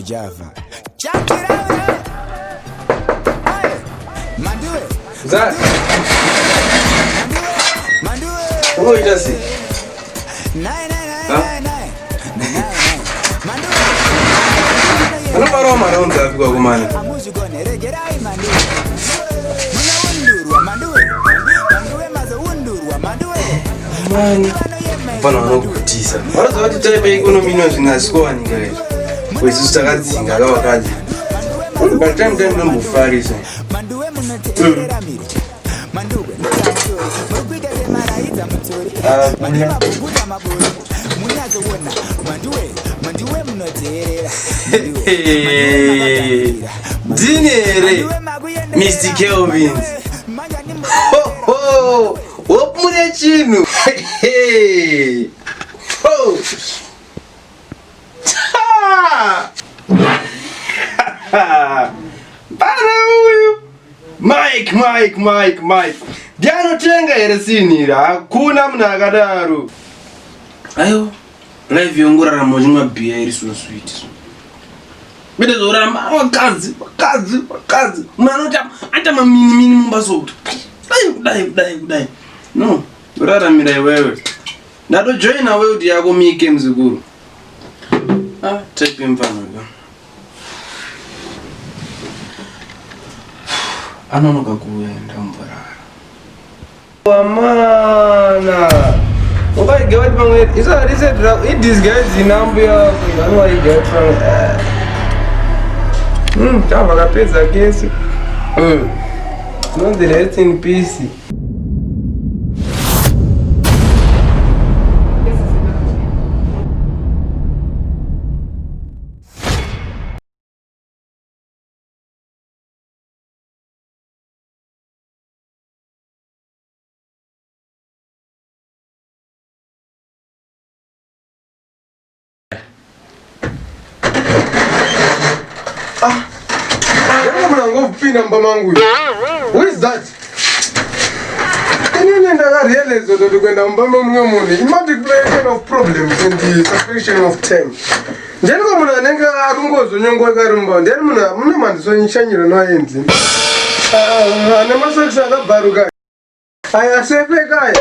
Java. Zara. Unoita sei? Anofarawo marounds api kwakomana? Mani. Vanhu vanogutisa. Vanoziva kuti type yeeconomy ino zvinhu hazvisi kuwanika izvi. Isusu takadzinga ka vakadzi. But time time ndombofarisa. Ndini here Mr. Kelvins? Ho ho! Hope mune chinhu. Ho! Bana uyu Mike Mike Mike Mike ndianotenga here sinira hakuna munhu akadaro. Ayo life yongorarama uchimwa bhiya iri so sweet so. Kwete zvorarama vakadzi vakadzi vakadzi munhu anoti aita mamini mini mumba so kuti kudai kudai kudai kudai no uraramira iwewe ndatojoina world yako mike mzukuru ah type mfana anonoka kuenda mvurara wamana ukaige vati pamwe isarisedra idisguise inambu yako vanowaiga vati pamwe tava kapedza kese nonzi rest in peace. Ah, mnangopinda mumba mangu uyu. Who is that? Inini ndakarealize kuti kuenda mumba memumwe munhu imultiplication of problems and the suspension of time. Ndiani ko munhu anenge akungozonyongoreka ari mumba? Ndiani munhu mune mandisonyishanyiro noaenzi? Ah, ane masokisi akabvaruka. Aya sefeka aya.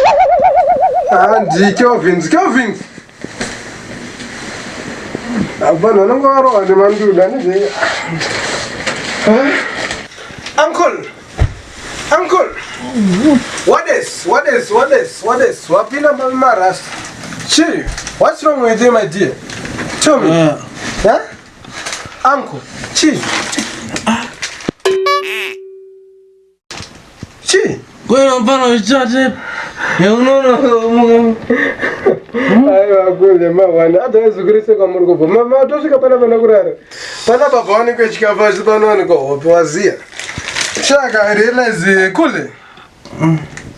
Ah, ndi Kelvins, Kelvins. Vanhu vanenge varohwa nemanduda nezve. Uncle. Uncle. What is? What is? What is? What is? Wapinda marasta. Chi, what's wrong with you, my dear? Tell me. Yeah. Yeah? Uncle, chi. Chii? Kwena mfana uchitate. Unoona Aiwa kule mawana otherwise kwamuri kubva. Mama tosvika pana pana kurara. Pana baba wanikwe chikafu asi panowanikwa hope waziya. Shaka I realize kule.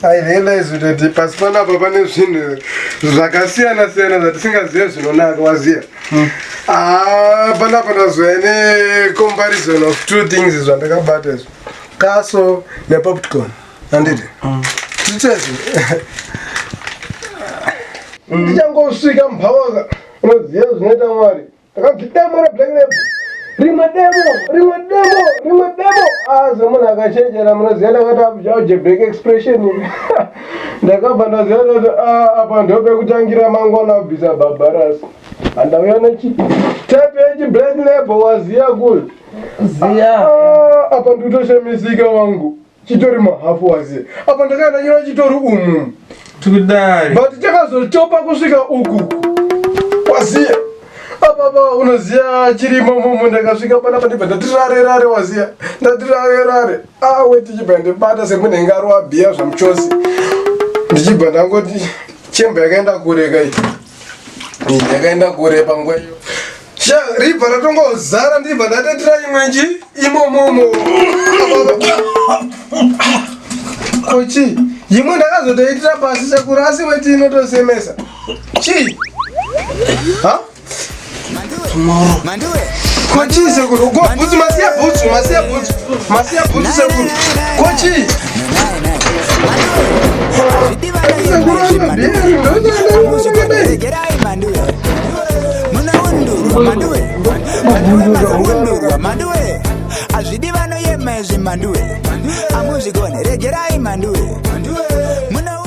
I realize kuti pasi panapa pane zvinhu zvakasiyana siyana zvatisingazive zvinonaka waziya. Ah, panapa ndazouya ne comparison of two things zvandakabata izvi. Kaso nepopcorn handiti titezi ndichangosvika mubhawa unoziva zvinoita mwari ndakanzi demo reblack label rimwe demo rimwe demo rimwe demo ah semunhu akachenjera munoziva ndakati algebraic expression ndakabva ndaziva ndati ah apa ndopekutangira mangwana kubvisa bhabharasi handauya nechi tape yechi black label waziya kule Ziya. Ah, apa ndikutoshamisika wangu chitori mahafu waziya apa ndakaenda nyora chitori umu Tikudari. but chakazotopa kusvika uku waziya apapa unoziya chirimo mumu ndakasvika panapa ndibva ndati rare rare waziya ndati rare rare awe tichibva ndibata semunhu ainge arova bhiya zvamuchose ndichibva ndangoti chemba yakaenda kure kai yakaenda kure panguva iyo Sha ribva ratongozara ndibva ndatetera imwe nji imomomo. Kochi imwe ndakazotoitira pasi sekuru asi weti inotosemesa. Chii? Ha? Tomorrow. Kochi sekuru ko bhutsu masiya bhutsu masiya bhutsu masiya bhutsu sekuru. Kochi. Sekuru anobheri ndochanda. Mhanduwe mazawundurwa mhanduwe hazvidi vanoyema izvi mhanduwe amuzvigone regerai mhanduwe muna.